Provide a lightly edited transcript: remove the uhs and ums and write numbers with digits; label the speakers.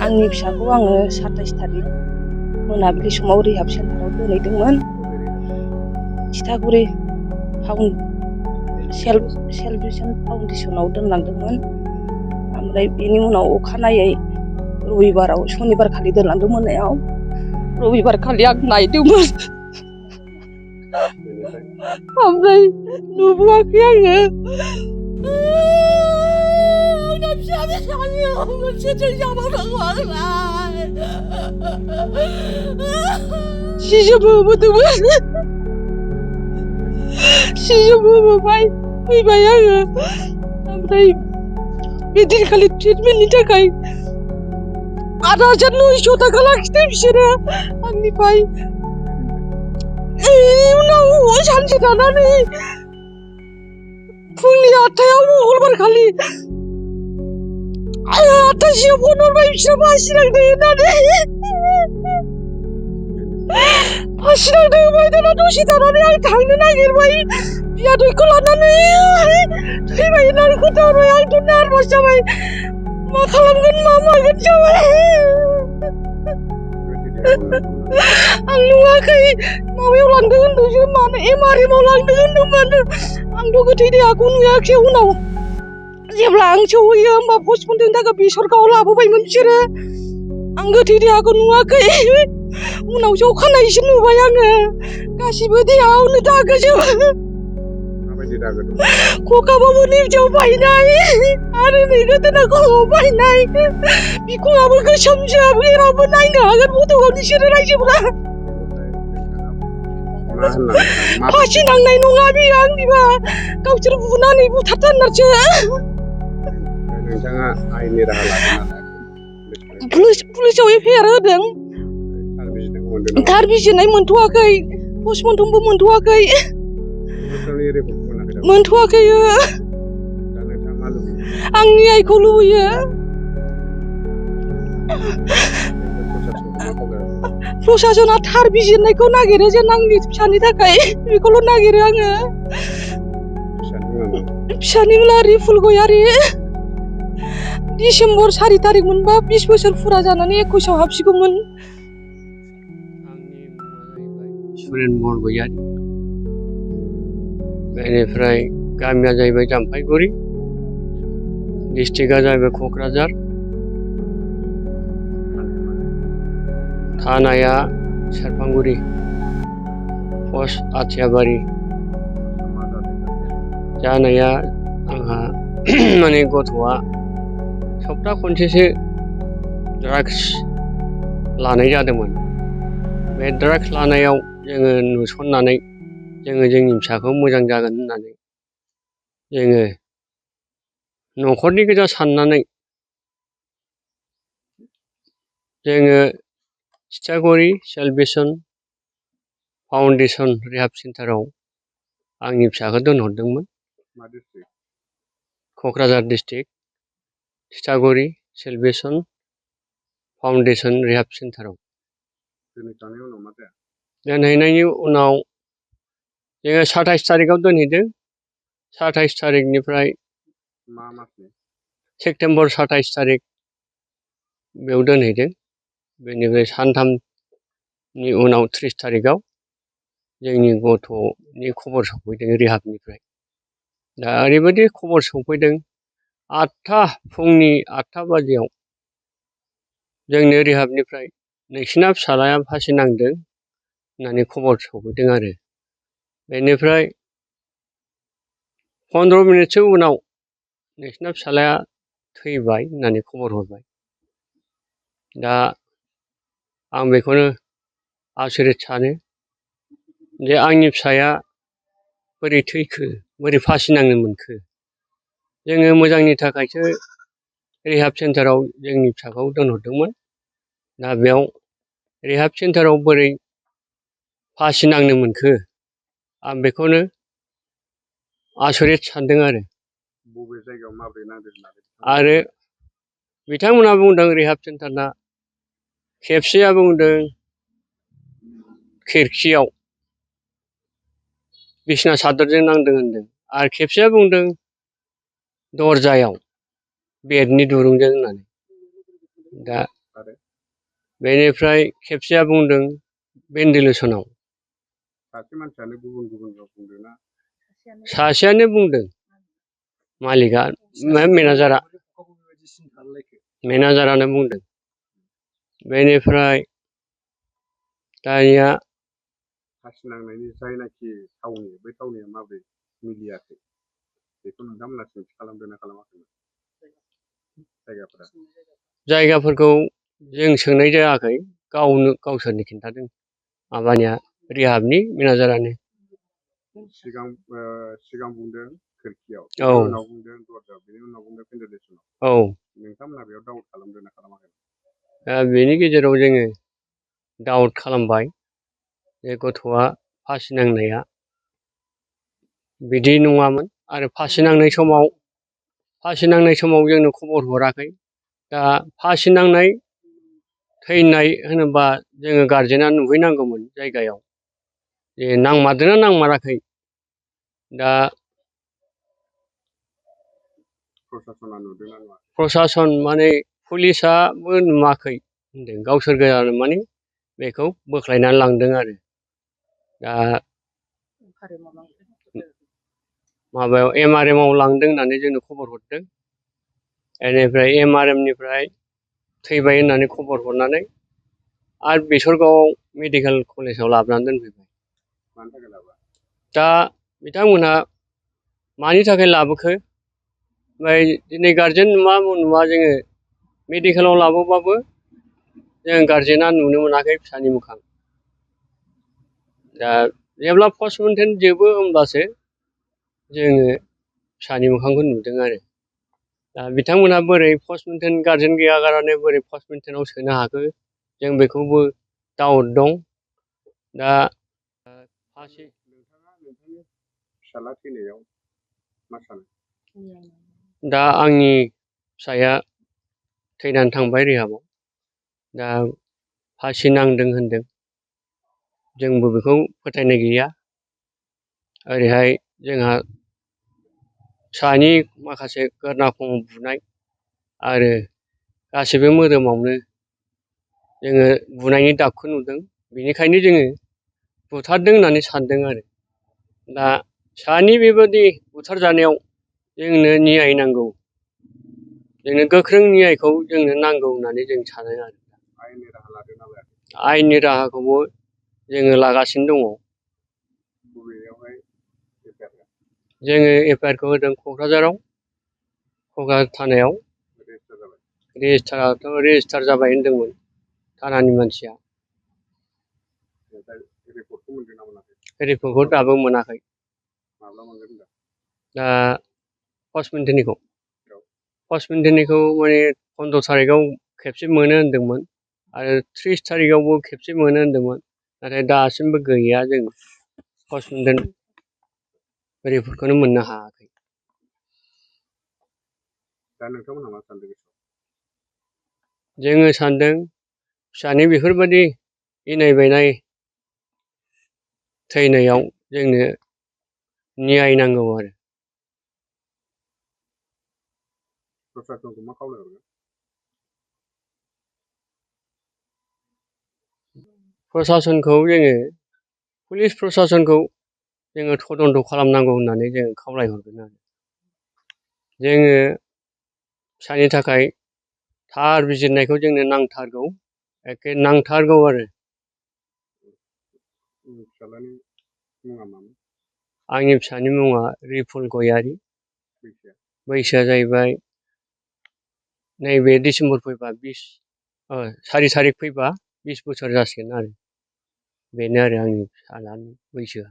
Speaker 1: आंनि फिसाखौ आङो 27 थारिख मोनाबिलि समाव रिहाब सेन्टाराव दोनहैदोंमोन। थिथागुरि सेलब्रेसन फाउन्डेसनाव दोनलांदोंमोन। ओमफ्राय बेनि उनाव अखानायै रबिबाराव सनिबार खालि दोनलांदों मोनायाव। रबिबार खालि आं नायदोंमोन। ओमफ्राय नुबोआखै आङो। आंना फिसाजो सासेयाव मोनसे दै जाबावनांगौ आंलाय। सि जोम होबोदोंमोन। सि जोम होबोबाय फैबाय आङो। ओमफ्राय बे दिनखालि ट्रिटमेन्टनि थाखाय 8,900 थाखा लाखिदों बिसोरो आंनिफ्राय। उनाव सानसे थानानै फुंनि 8टायाव मंगलबार खालि 8टासोआव फन हरबाय बिसोर फासि नांदों होननानै। फासि नांदों होनबाय दाना दसे थानानै आं थांनो नागिरबाय बियादैखौ लानानै थैबाय होननानै खोन्थाहरबाय। आंथ' नार्भास जाबाय, मा खालामगोन मा मागोन जाबाय। आं नुवाखै माबायाव लांदों होनदोंसो, मानो MRM आव लांदों होनदोंमोन। आंथ' गोथै देहाखौ नुवाखै। उनाव जेब्ला आं सौहैयो होमबा पस्टमर्टेमनि थाखाय बेसरगावआव लाबोबायमोन बिसोरो। आं गोथै देहाखौ नुवाखै। उनावसो अखानायैसो नुबाय आङो। गासिबो देहायावनो दागोजोब।
Speaker 2: माबायदि दागो दं?
Speaker 1: खखाबाबो निजआव बायनाय आरो नै गोदोना खर'आव बायनाय। बिखुङाबो गोसोमजोब। जेरावबो नायनो हागोन फट'आव बिसोरो रायजोफोरा। फासि नांनाय नङा बेयो आंनिबा, गावसोर बुनानै बुथारथारनारसो।
Speaker 2: नोंथाङा आयेननि राहा लादों ना लायाखै?
Speaker 1: पुलिसाव FIR होदों। थार बिजिरनाय मोनथ'वाखै, पस्टमर्टेमबो मोनथ'वाखै। मोनथ'वाखै। आं न्यायखौ लुबैयो। प्रसासना थार बिजिरनायखौ नागिरो जेन आंनि फिसानि थाखाय, बेखौल' नागिरो आङो। फिसानि मुङा रिफुल गयारि। डिसेम्बर 4 थारिख मोनबा 20 बोसोर फुरा जानानै 21आव हाबसिगौमोन।
Speaker 3: आंनि मुङा जाहैबाय सुरेन बर गयारि। बेनिफ्राय गामिया जाहैबाय जाम्फाइगुरि, डिस्ट्रिक्टआ जाहैबाय क'क्राझार, थानाया सेरफांगुरि, पस्ट आथियाबारि। जानाया आंहा माने गथ'आ सप्ता खनसेसो ड्राग्स लानाय जादोंमोन। बे ड्राग्स लानायाव जोङो नुसननानै जोङो जोंनि फिसाखौ मोजां जागोन होननानै जोङो न'खरनि गोजा साननानै जोङो थिथागुरि सेलब्रेसन फाउन्डेसन रिहाब सेन्टाराव आंनि फिसाखौ दोनहरदोंमोन। क'क्राझार डिस्ट्रिक्ट थिथागुरि सेलब्रेसन फाउन्डेसन रिहाब सेन्टाराव दोनहैनायनि उनाव जोङो 27 थारिखआव दोनहैदों। 27 थारिखनिफ्राय सेप्तेम्बर 27 थारिख बेयाव दोनहैदों। बेनिफ्राय सानथामनि उनाव 30 थारिखआव जोंनि गथ'नि खबर सफैदों रिहाबनिफ्राय। दा ओरैबायदि खबर सफैदों, फुंनि 8 बाजियाव जोंनो रिहाबनिफ्राय नोंसिना फिसालाया फासि नांदों होननानै खबर सफैदों आरो। बेनिफ्राय 15 मिनिटसो उनाव नोंसिना फिसालाया थैबाय होननानै खबर हरबाय। दा आं बेखौनो आसरित सानो जे आंनि फिसाया बोरै थैखो, बोरै फासि नांनो मोनखो। जोङो मोजांनि थाखायसो रिहाब सेन्टाराव जोंनि फिसाखौ दोनहरदोंमोन। दा बेयाव रिहाब सेन्टाराव बोरै फासि नांनो मोनखो, आं बेखौनो आसरित सानदों आरो।
Speaker 2: बबे जायगायाव माबोरै नांदों होननानै
Speaker 3: आरो बिथांमोनहा बुंदों रिहाब सेन्टारना, खेबसेया बुंदों खिरखियाव बिसना सादरजों नांदों होनदों आरो खेबसेया बुंदों दरजायाव बेटनि दुरुंजों होननानै दा
Speaker 2: आरो
Speaker 3: बेनिफ्राय खेबसेया बुंदों भेन्टिलेसनाव
Speaker 2: सासे मानसियानो गुबुन गुबुन राव बुंदोंना
Speaker 3: सासेयानो बुंदों मालिकआ मेनेजारानो बुंदों बेनिफ्राय दानिया
Speaker 2: फासि नांनायनि जायनाखि थावनि बै थावनिया माबोरै मिलियाखै बेखौ नोंथांमोना सोंथि खालामदोंना खालामाखैमोन जायगाफोरा
Speaker 3: जायगाफोरखौ जों सोंनाय जायाखै गावसोरनो खिन्थादों माबानिया रिहाबनि मेनेजारानो
Speaker 2: सिगां बुंदों खिरखियाव
Speaker 3: औ
Speaker 2: बेनि उनाव बुंदों दरजायाव बेनि उनाव बुंदों भेन्टिलेसनाव
Speaker 3: औ
Speaker 2: नोंथांमोना बेयाव डाउट खालामदोंना खालामाखै
Speaker 3: दा बेनि गेजेराव जोङो डाउट खालामबाय जे गथ'आ फासि नांनाया बिदि नङामोन आरो फासि नांनाय समाव जोंनो खबर हराखै दा फासि नांनाय थैनाय होनोबा जोङो गारजेना नुहैनांगौमोन जायगायाव जे नांमारदोंना नांमाराखै दा
Speaker 2: प्रसासना नुदोंना नुवाखै
Speaker 3: प्रसासन माने पुलिसाबो नुवाखै होनदों गावसोर गोजानो माने बेखौ बोख्लायनानै लांदों आरो दा माबायाव MRM आव लांदों होननानै जोंनो खबर हरदों बेनिफ्राय MRM निफ्राय थैबाय होननानै खबर हरनानै आरो बेसरगावआव मेडिकेल कलेजाव लाबोनानै दोनफैबाय
Speaker 2: मानि थाखाय लाबोआ
Speaker 3: दा बिथांमोनहा मानि थाखाय लाबोखो ओमफ्राय दिनै गारजेन नुवा जोङो मेडिकेलाव लाबोबाबो जों गारजेना नुनो मोनाखै फिसानि मोखां दा जेब्ला पस्टमर्टेम जोबो होमब्लासो जोङो फिसानि मोखांखौ नुदों आरो दा बिथांमोनहा बोरै पस्टमर्टेम गारजेन गैया गारानो बोरै पस्टमर्टेमाव सोनो हाखो जों बेखौबो डाउट दं दा
Speaker 2: नोंथाङा नोंथांनि फिसाला थैनायाव मा सानो
Speaker 3: दा आंनि फिसाया थैनानै थांबाय रिहाबाव दा फासि नांदों होनदों जोंबो बेखौ फोथायनाय गैया ओरैहाय जोंहा फिसानि माखासे गोरनाखं बुनाय आरो गासैबो मोदोमावनो जोङो बुनायनि दागखौ नुदों बेनिखायनो जोङो बुथारदों होननानै सानदों आरो दा फिसानि बेबादि बुथारजानायाव जोंनो नियाय नांगौ जोंनो गोख्रों नियायखौ जोंनो नांगौ होननानै जों सानो आरो
Speaker 2: आयेननि राहा लादोंना लायाखै
Speaker 3: आयेननि राहाखौबो जोङो लागासिनो दङ
Speaker 2: बबेयावहाय
Speaker 3: जोङो FIR खौ होदों क'क्राझाराव क'क्राझार थानायाव
Speaker 2: रेजिस्टार जाबाय
Speaker 3: रेजिस्टार जाबाय होनदोंमोन थानानि मानसिया
Speaker 2: रिपर्टखौ मोनदों ना मोनाखै
Speaker 3: रिपर्टखौ दाबो मोनाखै
Speaker 2: माब्ला मोनगोन होनदों
Speaker 3: दा पस्टमर्टेमनिखौ माने 15 थारिखआव खेबसे मोनो होनदोंमोन आरो 30 थारिखआवबो खेबसे मोनो होनदोंमोन नाथाय दासिमबो गैया जों पस्टमर्टेम रिपर्टखौनो मोननो हायाखै
Speaker 2: दा नोंथांमोनहा मा सानदों
Speaker 3: जोङो सानदों फिसानि बेफोरबायदि इनाय बायनाय थैनायाव जोंनो नियाय नांगौ आरो
Speaker 2: प्रसासनखौ मा खावलायहरगोन
Speaker 3: प्रसासनखौ जोङो पुलिस प्रसासनखौ जोङो तदन्त खालामनांगौ होननानै जोङो खावलायहरगोन आरो जोङो फिसानि थाखाय थार बिजिरनायखौ जोंनो नांथारगौ एखे नांथारगौ आरो
Speaker 2: फिसालानि मुङा मामोन
Speaker 3: आंनि फिसानि मुङा रिफुल गयारि बैसोआ जाहैबाय नैबे डिसेम्बर फैबा 4 थारिख फैबा 20 बोसोर जासिगोन आरो बेनो आरो आंनि फिसालानि बैसोआ